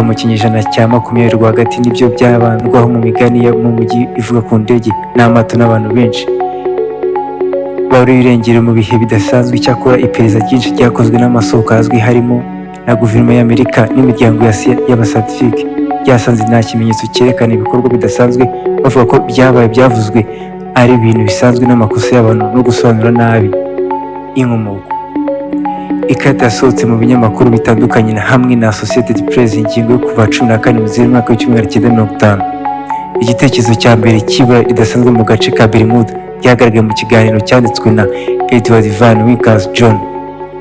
Kuva mu kinyejana cya 20 rwagati nibyo byabandwaho mu migani yo mu mujyi ivuga ku ndege n'amato n'abantu benshi bari irengero mu bihe bidasanzwe. Icyakora, iperereza ryinshi ryakozwe n'amasoko azwi, harimo na guverinoma y'Amerika n'imiryango ya y'abascientifique, ryasanze nta kimenyetso cyerekana ibikorwa bidasanzwe. Bavuga ko byabaye byavuzwe ari ibintu bisanzwe n'amakosa y'abantu no gusobanura nabi inkomoko. Ikarita yasohotse mu binyamakuru bitandukanye na hamwe na Associated Press, ingingo yo kuva 14 Nzeri umwaka w'1950. Igitekerezo cya mbere cy'ibura ridasanzwe mu gace ka Bermuda ryagaragaye mu kiganiro cyanditswe na Edward Van Winkle Jr.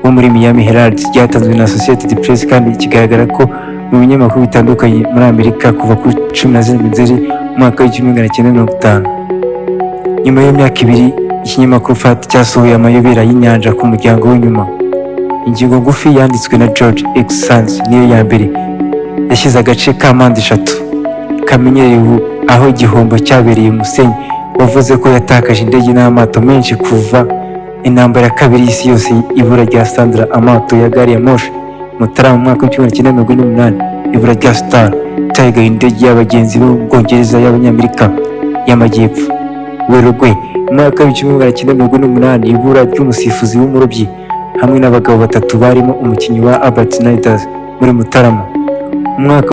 wo muri Miami Herald, ryatanzwe na Associated Press kandi kigaragara ko mu binyamakuru bitandukanye muri Amerika kuva kuri 17 Nzeri umwaka w'1950. Nyuma y'imyaka 2, ikinyamakuru Fact cyasohoye amayobera y'inyanja ku muryango w'inyuma. Ingingo ngufi yanditswe na George X. Sands niyo ya mbere yashyize agace ka mpande eshatu kamenyereye ubu aho igihombo cyabereye. Umusenyi wavuze ko yatakaje indege n'amato menshi kuva intambara ya kabiri y'isi yose: ibura rya Sandra, amato ya gari ya moshi, Mutarama mu mwaka w'1948; ibura rya Star Tiger, indege y'abagenzi bo mu Bwongereza y'Abanyamerika y'Amajyepfo, Werurwe mu mwaka w'1948; ibura ry'umusifuzi w'umurobyi hamwe n'abagabo batatu barimo umukinnyi wa Albert Snyder muri Mutarama umwaka.